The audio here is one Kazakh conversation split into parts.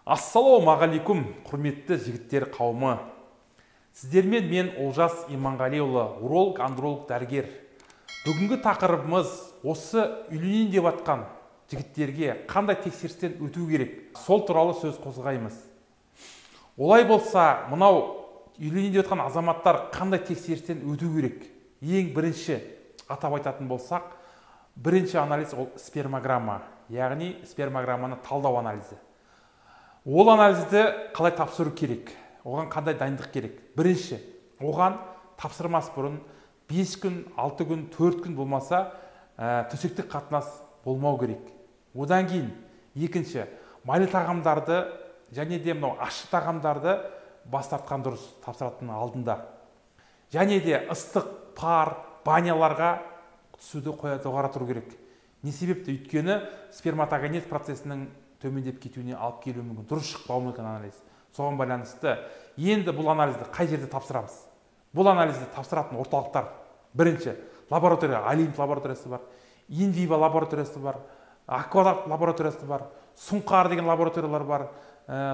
Ассалаумағалейкум, құрметті жігіттер қауымы. Сіздермен мен Олжас Иманғалиұлы, уролог, андролог дәрігер. Бүгінгі тақырыбымыз осы үйленейін деп атқан жігіттерге қандай тексерістен өту керек, сол туралы сөз қозғаймыз. Олай болса, мынау үйленейін деп атқан азаматтар қандай тексерістен өту керек? Ең бірінші атап айтатын болсақ, бірінші анализ ол спермограмма, яғни спермограмманы талдау анализі. Ол анализді қалай тапсыру керек? Оған қандай дайындық керек? Бірінші, оған тапсырмас бұрын 5 күн, 6 күн, 4 күн болмаса төсектік қатынас болмау керек. Одан кейін екінші, майлы тағамдарды және де мынау ащы тағамдарды бас тартқан дұрыс тапсыратынның алдында. Және де ыстық пар, баняларға түсуді доғара тұру керек. Не себепті? Өйткені сперматогенез процесінің төмендеп кетуіне алып келуі мүмкін, дұрыс шықпауы мүмкін анализ. Соған байланысты енді бұл анализді қай жерде тапсырамыз? Бұл анализді тапсыратын орталықтар: бірінші лаборатория, Олимп лабораториясы бар, Инвиво лабораториясы бар, Аквалаб лабораториясы бар, Сұңқар деген лабораториялар бар.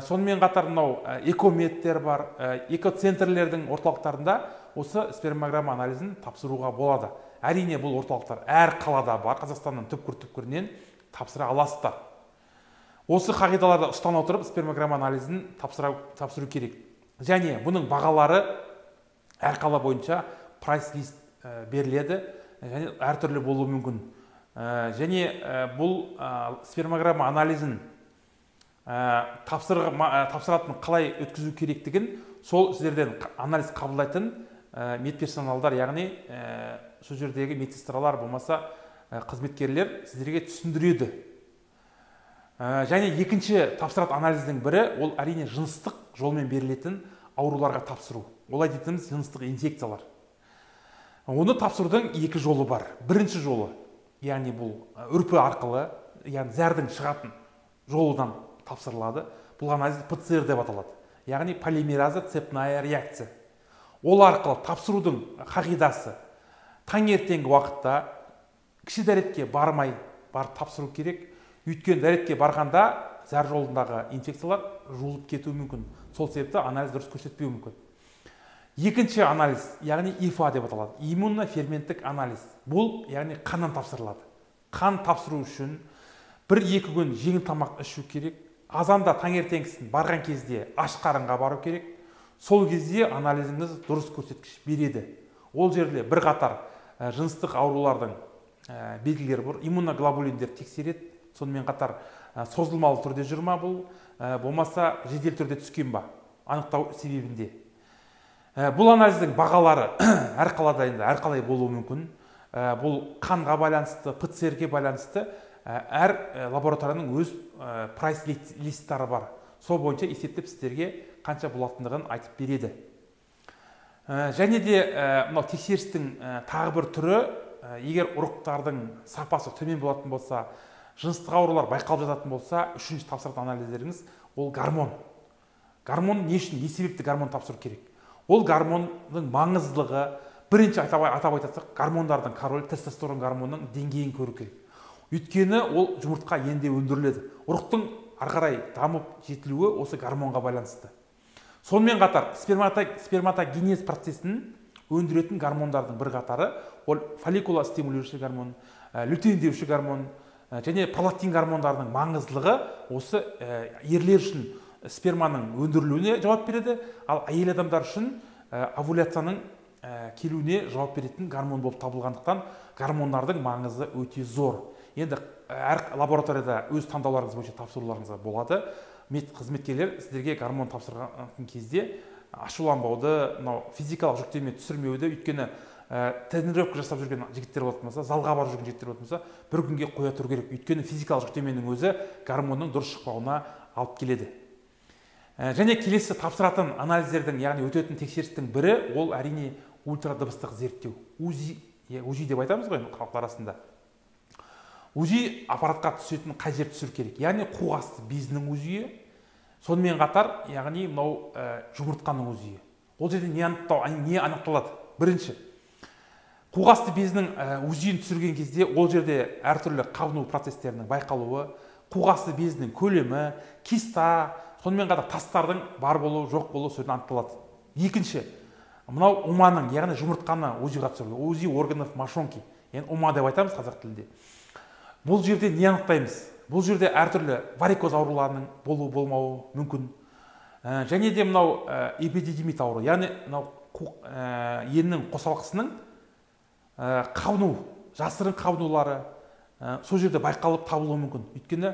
Сонымен қатар мынау экомедтер бар, экоцентрлердің орталықтарында осы спермограмма анализін тапсыруға болады. Әрине, бұл орталықтар әр қалада бар, Қазақстанның түпкір-түпкірінен тапсыра аласыздар. Осы қағидаларды ұстана отырып спермограмма анализін тапсыру керек. Және бұның бағалары әр қала бойынша прайс-лист беріледі және әртүрлі болуы мүмкін. Және бұл спермограмма анализін тапсыратын қалай өткізу керектігін сол сіздерден анализ қабылдайтын медперсоналдар, яғни сол жердегі медсестралар болмаса қызметкерлер сіздерге түсіндіреді. Және екінші тапсыратын анализдің бірі ол әрине жыныстық жолмен берілетін ауруларға тапсыру. Олай дейтініміз жыныстық инфекциялар. Оны тапсырудың екі жолы бар. Бірінші жолы, яғни бұл үрпі арқылы, яғни зәрдің шығатын жолынан тапсырылады. Бұл анализ ПЦР деп аталады. Яғни полимераза цепная реакция. Ол арқылы тапсырудың қағидасы: таңертеңгі уақытта кіші дәретке бармай барып тапсыру керек. Өйткені дәретке барғанда зәр жолындағы инфекциялар жуылып кетуі мүмкін. Сол себепті анализ дұрыс көрсетпеуі мүмкін. Екінші анализ, яғни ИФА деп аталады. Иммуноферменттік анализ. Бұл яғни қаннан тапсырылады. Қан тапсыру үшін 1-2 күн жеңіл тамақ ішу керек. Азанда таңертеңгісін барған кезде аш қарынға бару керек. Сол кезде анализіңіз дұрыс көрсеткіш береді. Ол жерде бірқатар жыныстық аурулардың белгілері бар. Иммуноглобулиндер тексереді. Сонымен қатар созылмалы түрде жүр ма бұл, болмаса жедел түрде түскен ба, анықтау себебінде. Бұл анализдің бағалары әр қалада енді әрқалай болуы мүмкін. Бұл қанға байланысты, ПЦР-ге байланысты әр лабораторияның өз прайс-листтары бар. Сол бойынша есептеп сіздерге қанша болатындығын айтып береді. Және де мынау тексерістің тағы бір түрі, егер ұрықтардың сапасы төмен болатын болса, жыныстық аурулар байқалып жататын болса, үшінші тапсыратын анализдеріңіз ол гормон. Гормон не үшін, не себепті гормон тапсыру керек? Ол гормонның маңыздылығы, бірінші атап айтсақ, гормондардың королі тестостерон гормонының деңгейін көру керек. Өйткені ол жұмыртқа енді өндіріледі. Ұрықтың ары қарай дамып жетілуі осы гормонға байланысты. Сонымен қатар сперматогенез процесін өндіретін гормондардың бір қатары ол фолликула стимулирующий гормон, лютеиндеуші гормон және пролактин гормондарының маңыздылығы осы ерлер үшін сперманың өндірілуіне жауап береді, ал әйел адамдар үшін овуляцияның келуіне жауап беретін гормон болып табылғандықтан гормондардың маңызы өте зор. Енді әр лабораторияда өз таңдауларыңыз бойынша тапсыруларыңызға болады. Мед қызметкерлер сіздерге гормон тапсырған кезде ашуланбауды, мынау физикалық жүктеме түсірмеуді, өйткені тренировка жасап жүрген жігіттер болатын болса, залға барып жүрген жігіттер болатын болса, бір күнге қоя тұру керек. Өйткені физикалық жүктеменің өзі гормонның дұрыс шықпауына алып келеді. Және келесі тапсыратын анализдердің, яғни өтетін тексерістің бірі ол әрине ультрадыбыстық зерттеу. УЗИ, УЗИ деп айтамыз ғой халық арасында. УЗИ аппаратқа түсетін қай жер түсіру керек? Яғни қуық асты безінің УЗИ, сонымен қатар, яғни мынау жұмыртқаның УЗИ. Ол жерде не анықталады? Бірінші, қуық асты безінің УЗИ-ін түсірген кезде ол жерде әртүрлі қабыну процестерінің байқалуы, қуық асты безінің көлемі, киста, Сонымен қатар тастардың бар болуы, жоқ болуы сол жерден анықталады. Екінші, мынау уманың, яғни жұмыртқаны УЗИ-ға түсіру, УЗИ органов мошонки, яғни ума деп айтамыз қазақ тілінде. Бұл жерде не анықтаймыз? Бұл жерде әртүрлі варикоз ауруларының болуы болмауы мүмкін. Және де мынау эпидидимит ауру, яғни мынау еннің қосалқысының қабыну, жасырын қабынулары сол жерде байқалып табылуы мүмкін. Өйткені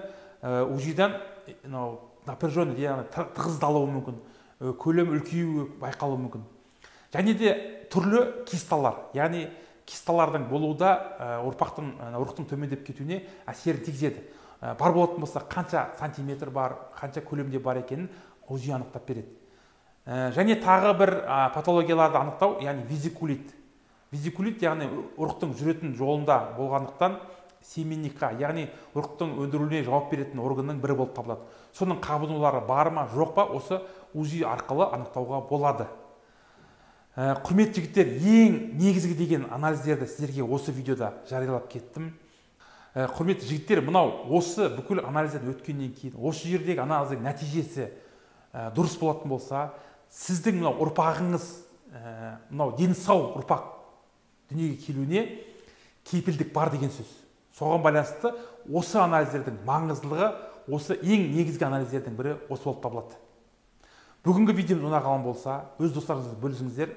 УЗИ-дан мынау напряженный, яғни тығыздалуы мүмкін, көлем үлкеюі байқалуы мүмкін. Және де түрлі кисталар, яғни кисталардың болуы да ұрықтың төмендеп кетуіне әсерін тигізеді. Бар болатын болса, қанша сантиметр бар, қанша көлемде бар екенін УЗИ анықтап береді. Және тағы бір патологияларды анықтау, яғни везикулит. Везикулит, яғни ұрықтың жүретін жолында болғандықтан семенникқа, яғни ұрықтың өндірілуіне жауап беретін органның бірі болып табылады. Соның қабынулары бар ма, жоқ па, осы УЗИ арқылы анықтауға болады. Құрметті жігіттер, ең негізгі деген анализдерді сіздерге осы видеода жариялап кеттім. Құрметті жігіттер, мынау осы бүкіл анализдерден өткеннен кейін осы жердегі анализдің нәтижесі дұрыс болатын болса, сіздің мынау ұрпағыңыз, мынау дені сау ұрпақ дүниеге келуіне кепілдік бар деген сөз. Соған байланысты осы анализдердің маңыздылығы, осы ең негізгі анализдердің бірі осы болып табылады. Бүгінгі видеомыз ұнаған болса, өз достарыңызбен бөлісіңіздер.